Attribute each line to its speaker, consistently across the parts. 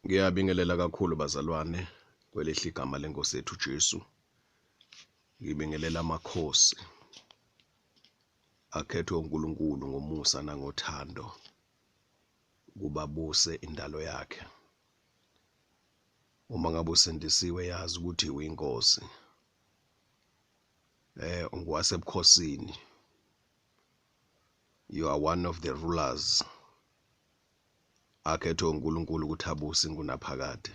Speaker 1: Ngiyabingelela kakhulu bazalwane kwelihle igama lenkosi yethu Jesu. Ngibingelela amakhosi akhethwe uNkulunkulu ngomusa nangothando ukuba abuse indalo yakhe. Uma ngabe usindisiwe yazi ukuthi uyinkosi. Ungowasebukhosini. You are one of the rulers akhethwe uNkulunkulu ukuthi abuse ingunaphakade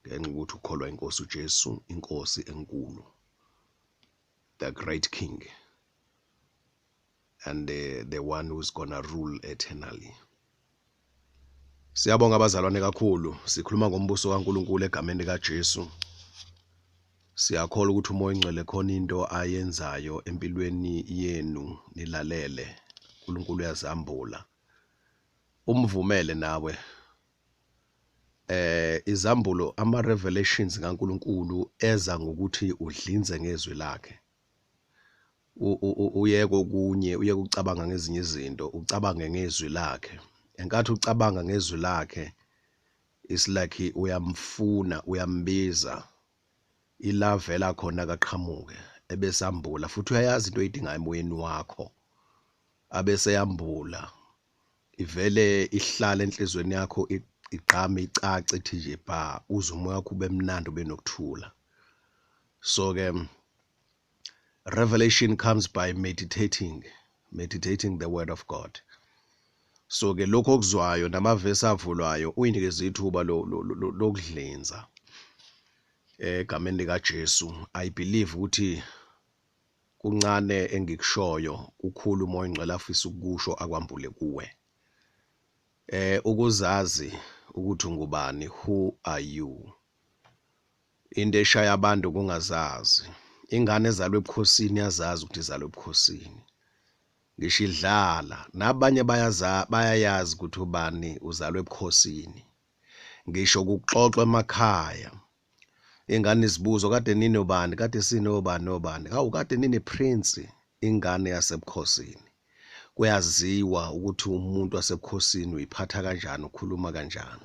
Speaker 1: ngenxa ukuthi ukholwa inkosi uJesu, inkosi enkulu, the great king and the one who's gonna rule eternally. Siyabonga abazalwane kakhulu, sikhuluma ngombuso kaNkulunkulu egameni likaJesu. Siyakholwa ukuthi uMoya oNgcwele khona into ayenzayo empilweni yenu, nilalele. uNkulunkulu uyazambula. Umvumele nawe izambulo, ama revelations kaNkulunkulu eza ngokuthi udlinze ngezwi lakhe. Uyeke okunye, uyeke ukucabanga ngezinye izinto, ucabange ngezwi lakhe. Enkathi ucabanga ngezwi lakhe, it's like uyamfuna, uyambiza. Ila vela khona kaqhamuke ebesambula, futhi uyayazi into oyidingayo emoyeni wakho, abese yambula, ivele ihlale enhlizweni yakho, igqame, icace, ithi nje ba, uze umoya wakho ube mnandi, ube nokuthula. So ke revelation comes by meditating the word of God. So ke lokho okuzwayo namavesi avulwayo uyinikeza ithuba lokudlinza egameni lika Jesu. I believe ukuthi kuncane engikushoyo, kukhulu uMoya oNgcwele afisa ukusho akwambule kuwe. Ukuzazi ukuthi ungubani, who are you? Into eshaya abantu kungazazi. Ingane ezalwe ebukhosini yazazi ukuthi izalwe ebukhosini. Ngisho idlala nabanye bayayazi ukuthi ubani uzalwe ebukhosini. Ngisho kuxoxwa emakhaya, ingane izibuzo, kade ninobani, kade sinobani nobani, hawu kade nine prince, ingane yasebukhosini. Kuyaziwa ukuthi umuntu wasebukhosini uyiphatha kanjani, ukhuluma kanjani.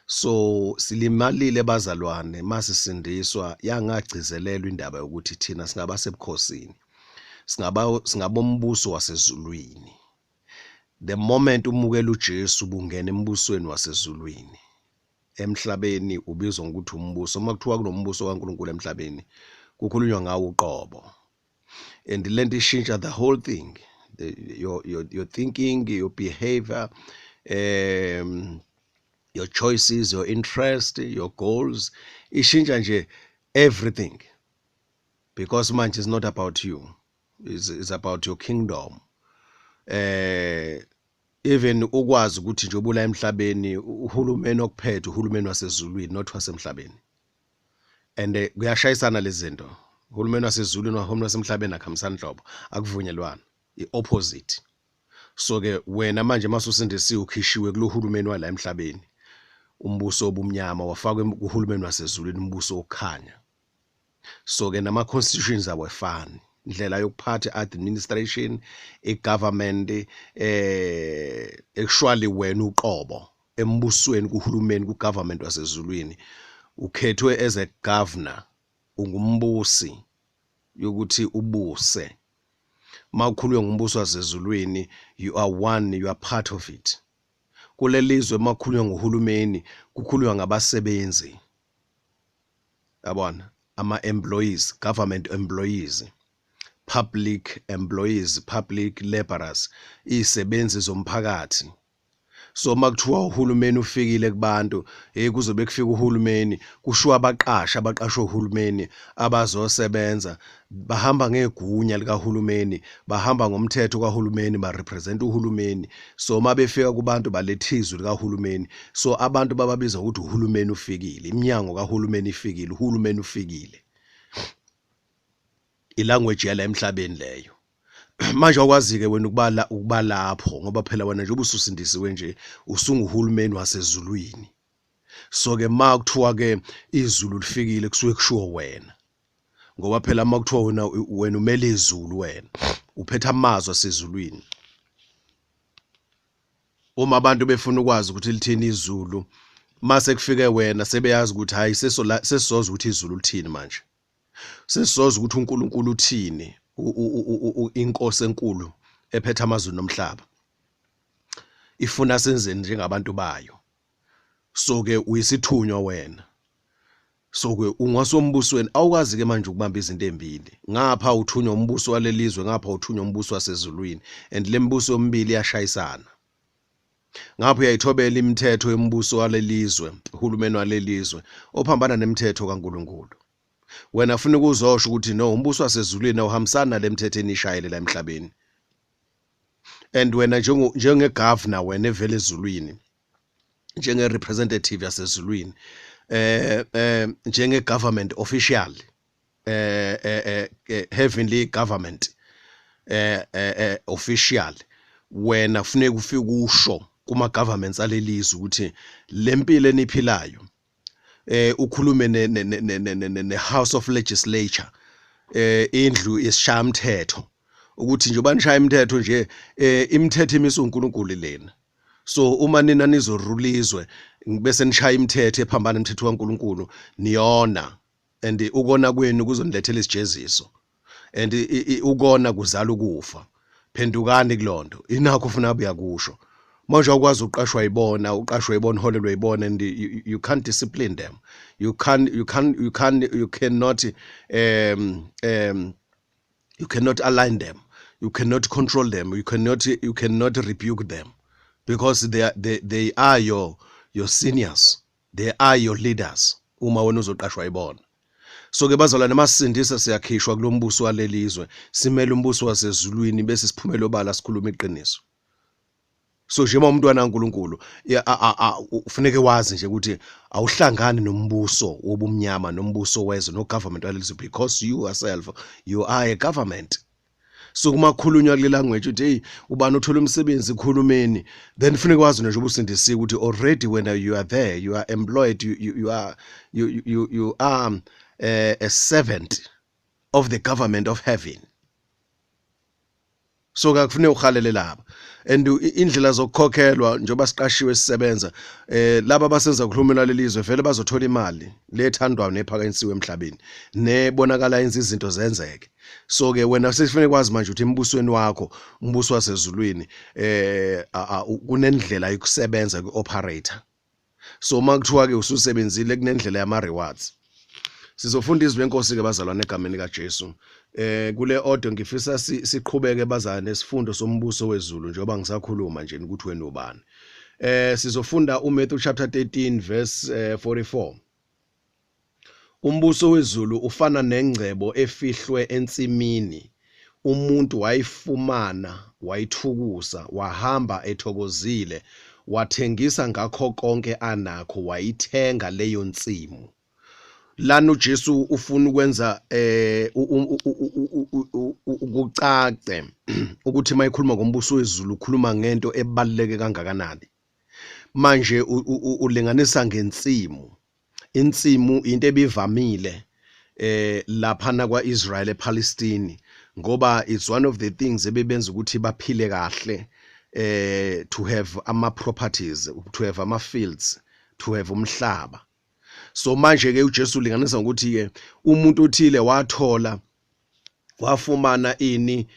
Speaker 1: So silimalile bazalwane masisindiswa, yangagcizelelwa indaba yokuthi thina singabasebukhosini, singabombuso wasezulwini. The moment umukela uJesu bungena embusweni wasezulwini. Emhlabeni ubizwa ngokuthi umbuso. Uma kuthiwa kunombuso kaNkulunkulu emhlabeni, kukhulunywa ngawo uqobo. And lento ishintsha the whole thing, your thinking, your behavior, your choices, your interest, your goals, ishintsha nje everything, because manje it's not about you, it's about your kingdom. Even ukwazi ukuthi nje ubula emhlabeni, uhulumeni okuphethe uhulumeni wasezulwini, not wasemhlabeni. And kuyashayisana lezi zinto, uhulumeni wasezulwini nohulumeni wasemhlabeni akuhambisani nhlobo, akuvunyelwana, i-opposite. So ke wena manje masusindisiwe, ukhishiwe kulohulumeni wala emhlabeni, umbuso obumnyama, wafakwa kuhulumeni wasezulwini, umbuso wokukhanya. So ke nama constitutions awefani, indlela yokuphatha, administration, i-government, actually wena uqobo embusweni, kuhulumeni, ku-government wasezulwini, ukhethwe as a governor, ungumbusi yokuthi ubuse. Makukhulunywa ngumbuso wasezulwini, you are one, you are part of it. Kulelizwe makukhulunywa ngohulumeni, kukhulunywa ngabasebenzi, yabona, ama employees, government employees, public employees, public laborers, izisebenzi zomphakathi. So makuthiwa uhulumeni ufikile kubantu, hey, kuzobe kufika uhulumeni, kushiwo abaqashi, abaqashwe uhulumeni, abazosebenza, bahamba ngegunya likahulumeni, bahamba ngomthetho kahulumeni, ba represent uhulumeni. So mabefika kubantu baletha izwi likahulumeni, so abantu bababiza ukuthi uhulumeni ufikile, iminyango kahulumeni ifikile, uhulumeni ufikile. I-language yala emhlabeni leyo. Manje awukwazi-ke wena ukuba lapho, ngoba phela wena nje ubususindisiwe nje, usunguhulumeni wasezulwini. So ke ma kuthiwa ke izulu lifikile, kusuke kushiwo wena, ngoba phela ma kuthiwa wena umele izulu, wena uphethe amazwi asezulwini. Uma abantu befuna ukwazi ukuthi lithini izulu, mase kufike wena sebeyazi ukuthi hayi, sesizoza ukuthi izulu lithini manje, sesizoza ukuthi uNkulunkulu uthini, inkosi enkulu ephethe amazulu nomhlaba ifuna senzeni njengabantu bayo. So ke uyisithunywa wena, so ke ungasombusweni, awukwazi ke manje ukubamba izinto ezimbili. Ngapha uthunywa umbuso walelizwe, ngapha uthunywa umbuso wasezulwini, and lembuso yomibili iyashayisana. Ngapha uyayithobela imithetho yombuso walelizwe, uhulumeni walelizwe ophambana nemithetho kaNkuluNkulu. Wena ufuna ukuzosho ukuthi no, umbuso wasezulwini awuhambisani nalemithetho enishayele la emhlabeni. And wena njenge-governor, wena evela ezulwini, njenge-representative yasezulwini, njenge-government official, heavenly government official, wena kufuneka ufike usho kuma governments alelizwe ukuthi lempilo eniphilayo, ukhulume ne House of Legislature, indlu yesishayamthetho, ukuthi njengoba nishaya imithetho nje, imithetho imiswe uNkulunkulu lena. So uma nina nizorula izwe bese nishaya imithetho ephambana imithetho kaNkulunkulu, niyona, and ukona kwenu kuzonilethela isijeziso, and ukona kuzala ukufa. Phendukani kulonto inakho ufuna abuya kusho. Manje awukwazi uqashwa yibona, uqashwe yibona, uholelwe yibona, and you can't discipline them. You can't you can't you can't you cannot um you cannot align them, you cannot control them, you cannot rebuke them, because they are your seniors, they are your leaders uma wena uzoqashwa yibona. So ke bazalwane, masisindisa siyakhishwa kulombuso walelizwe, simele umbuso wasezulwini, bese siphumela obala, sikhuluma iqiniso. So nje uma umntwana kaNkuluNkulu, ufuneke wazi nje ukuthi awuhlangani nombuso wobumnyama, nombuso wezwe, no government walelizwe, because you yourself, you are a government. So kuma khulunywa kule language uthi, hey, ubani uthola umsebenzi kuhulumeni, then kufuneka wazi nje ubusindisiwe ukuthi already when you are there, you are employed, you are a servant of the government of heaven. So akufuneka uhalele laba, and indlela zokukhokhelwa, njengoba siqashiwe sisebenza, laba abasenza kuhulumeni lelizwe vele bazothola imali lethandwayo nephakanyisiwe emhlabeni nebonakala yenza izinto zenzeke. So ke wena sesifanele kwazi manje ukuthi embusweni wakho, umbuso wasezulwini, kunendlela yokusebenza ku-operator. So uma kuthiwa ke ususebenzile, kunendlela yama rewards. Sizofunda izwi lenkosi ke bazalwane egameni kaJesu. Kule audio ngifisa siqhubeke bazalwane nesifundo sombuso wezulu, njengoba ngisakhuluma nje ukuthi wena ubani. Sizofunda uMatthew chapter 13 verse 44. Umbuso wezulu ufana nengcebo efihlwe ensimini. Umuntu wayifumana, wayithukusa, wahamba ethokozile, wathengisa ngakho konke anakho, wayithenga leyo nsimu. Lana uJesu ufuna ukwenza ukucace ukuthi mayikhuluma ngombuso wezulu ukhuluma ngento ebaluleke kangakanani. Manje ulinganisa ngensimu. Insimu into ebivamile laphana kwaIsrael, ePalestine, ngoba it's one of the things ebebenza ukuthi baphile kahle, to have ama properties, to have ama fields, to have umhlaba. So manje ke uJesu ulinganisa ngokuthi ke umuntu othile wathola, wafumana ini,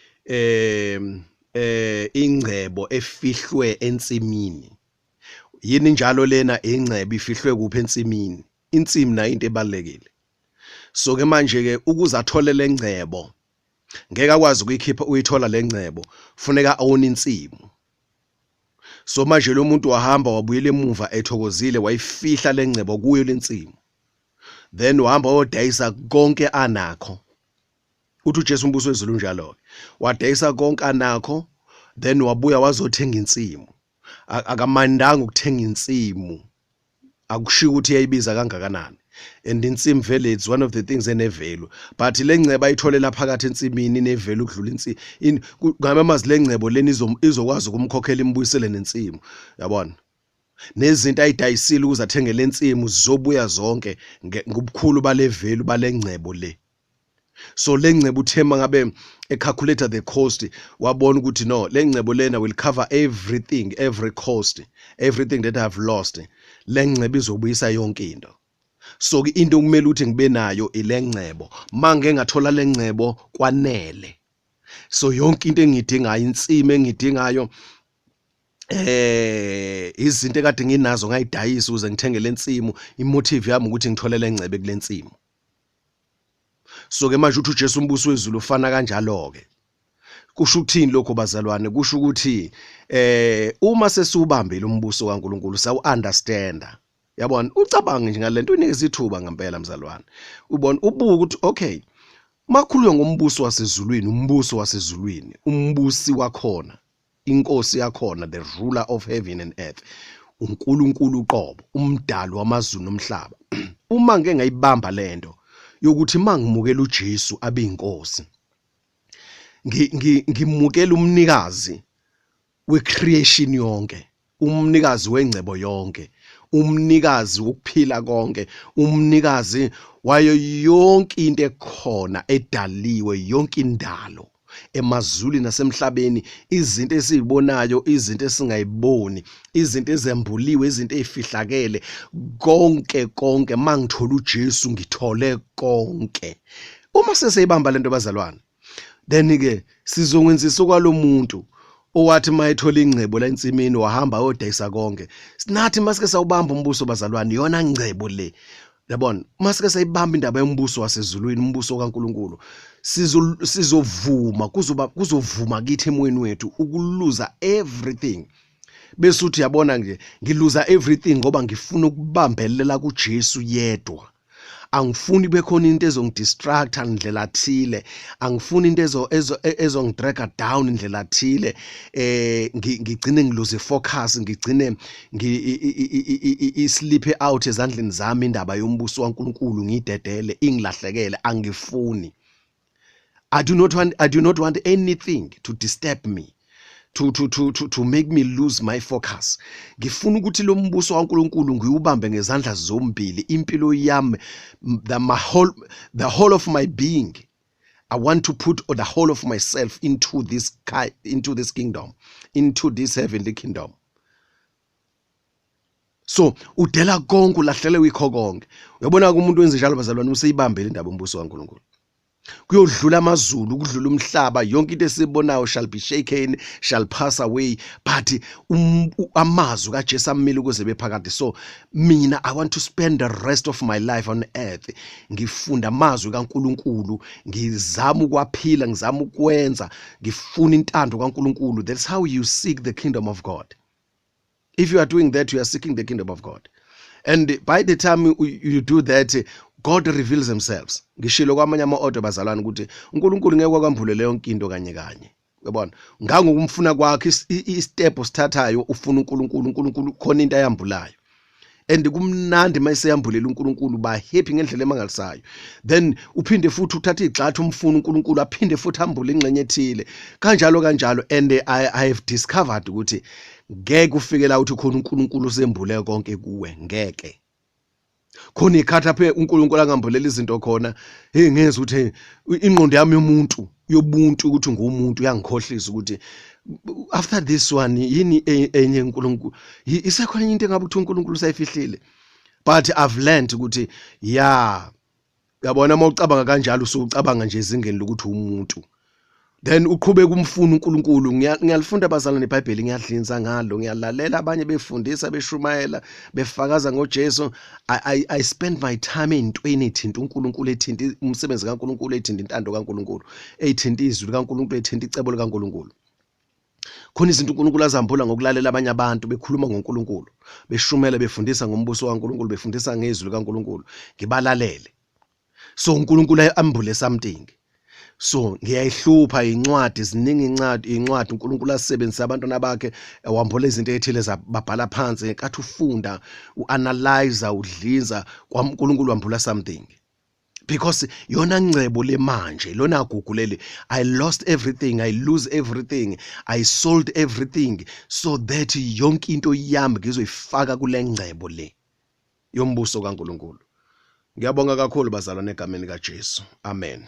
Speaker 1: ingcebo efihlwe ensimini. Yini njalo lena ingcebo ifihlwe kuphi? Ensimini. Insimi nayo into ebalekile. So ke manje ke ukuze athole lengcebo, ngeke akwazi ukuyikhipha, uyithola lengcebo funeka own insimu. So manje lo muntu wahamba, wabuyela emuva ethokozile, wayifihla lengcebo kuyo lensimu, then wahamba wayodayisa konke anakho. Uthi uJesu umbuso wezulu njalo ke, wadayisa konke anakho, then wabuya wazothenga insimu. Akamandanga ukuthenga insimu, akushiwo ukuthi yayibiza kangakanani, and insimu vele it's one of the things ene-value, but le ngcebo ayitholela phakathi ensimini ine-value ukudlula insimu. Ngabe amazi le ngcebo leni izokwazi ukumkhokhela, imbuyisele nensimu, yabona, nezinto ayidayisile ukuze athenge le nsimu zizobuya zonke ngobukhulu bale value bale ngcebo le. So le ngcebo uthe mangabe ecalculate the cost, wabona ukuthi no, le ngcebo lena will cover everything, every cost, everything that I have lost. Le ngcebo izobuyisa yonke into. So ke into okumele ukuthi ngibe nayo ile ngcebo. Mangeke ngathola le ngcebo, kwanele. So yonke into engidingayo, insimi engidingayo, izinto ekade nginazo ngayidayisa ukuze ngithenge lensimu, imotive yami ukuthi ngithole lengcebe kulensimu. So ke manje uthi uJesu, umbuso wezulu ufana kanjalo ke. Kusho ukuthini lokho, bazalwane? Kusho ukuthi uma sesiubambile umbuso kaNkuluNkulu, sawu understanda, yabona, ucabange nje ngalento, unikeza ithuba ngempela, mzalwane, ubona, ubuka ukuthi okay, makhulunywa ngombuso wasezulwini, umbuso wasezulwini, umbusi wakhona, inkosi yakhona, the ruler of heaven and earth, uNkulunkulu uqobo, umdali wamazulu nomhlaba. Uma ngeke ngayibamba lento yokuthi mangimukela uJesu abe inkosi, ngimukela umnikazi wecreation yonke, umnikazi wengcebo yonke, umnikazi wokuphila konke, umnikazi wayo yonke into ekhona edaliwe, yonke indalo emazulwini nasemhlabeni, izinto esizibonayo, izinto esingayiboni, izinto ezembuliwe, izinto ezifihlakele, konke konke. Mangithola uJesu, ngithole konke. Uma seseyibamba lento, bazalwane, then ke sizokwenzisa kwalomuntu owathi mayethola ingcebo la ensimini, wahamba ayodayisa konke. Sinathi masike sawubamba umbuso, bazalwane, yona ngcebo le, yabona, masike sayibamba indaba yombuso wasezulwini, umbuso kaNkuluNkulu, sizovuma, kuzoba kuzovuma kithi emoyeni wethu ukuluza everything, bese uthi, yabona nje, ngiluza everything ngoba ngifuna ukubambelela kuJesu yedwa. Angifuni bekhona into ezongidistracta ndlela thile, angifuni into ezongidraga down indlela thile, ngigcine ngiluze focus, ngigcine islip out ezandleni zami indaba yombuso kaNkuluNkulu, ngidedele ingilahlekele. Angifuni. I do not want anything to disturb me, to make me lose my focus. Ngifuna ukuthi lo mbuso kaNkuluNkulu ngiwubambe ngezandla zombili, impilo yami, the whole of my being. I want to put the whole of myself into this kingdom, into this heavenly kingdom. So udela konke, ulahlele uyikho konke. Uyabona umuntu wenze njalo, bazalwane, useyibambele indaba yombuso kaNkuluNkulu. Kuyodlula amazulu, kudlula umhlaba, yonke into esibonayo shall be shaken, shall pass away, but amazwi kaJesu amile ukuze bephakade. So mina I want to spend the rest of my life on earth ngifunda amazwi kaNkuluNkulu, ngizama ukwaphila, ngizama ukwenza, ngifuna intando kaNkuluNkulu. That's how you seek the kingdom of God. If you are doing that, you are seeking the kingdom of God, and by the time you do that, God reveals himself. Ngishilo kwamanye ama-audio, bazalwane, ukuthi uNkulunkulu ngeke kwambulele yonke into kanye kanye, uyabona, ngangokumfuna kwakho, istep osithathayo ufuna uNkulunkulu, uNkulunkulu khona into ayambulayo, and kumnandi mayeseyambulela uNkulunkulu, ba happy ngendlela emangalisayo. Then uphinde futhi uthathe igxathu, umfuna uNkulunkulu, aphinde futhi ambule ingxenye ethile, kanjalo kanjalo. And I have discovered ukuthi ngeke ufike la uthi khona uNkulunkulu usembule konke kuwe. Ngeke. Khona ikhathi aphe uNkulunkulu angambulela izinto khona, hey, ngeze ukuthi ingqondo yami yomuntu, yobuntu, ukuthi ngumuntu, uyangikhohlisa ukuthi after this one yini enye uNkulunkulu, isekhona into engabe uthi uNkulunkulu usayifihlile. But I've learned ukuthi yeah, uyabona, uma ucabanga kanjalo, usucabanga nje ezingeni lokuthi umuntu, then uqhubeka umfuna uNkulunkulu. Ngiyalifunda, abazalwane, iBhayibheli, ngiyadlinza ngalo, ngiyalalela abanye befundisa, beshumayela, befakaza ngoJesu. I spend my time ey'ntweni ey'thinta uNkulunkulu, ethinta umsebenzi kaNkulunkulu, ethinta intando kaNkulunkulu, ey'thinta izwi likaNkulunkulu, ethinta icebo likaNkulunkulu. Khona izinto uNkulunkulu azambula ngokulalela abanye abantu bekhuluma ngoNkulunkulu, beshumela, befundisa ngombuso kaNkulunkulu, befundisa ngezwi likaNkulunkulu, ngibalalele. So uNkulunkulu ambule something. So ngiyayihlupha incwadi, ziningi incwadi uNkulunkulu asebenzisa abantwana bakhe, wambula izinto ezithile, babhala phansi. Ngenkathi ufunda, uanalyze, udlinza, kwaNkulunkulu wambula something, because yona ngcebo le manje, lona gugu leli, I lost everything, I lose everything, I sold everything so that yonke into yami ngizoyifaka kule ngcebo le yombuso kaNkuluNkulu. Ngiyabonga kakhulu, bazalwane, egameni kaJesu. Amen.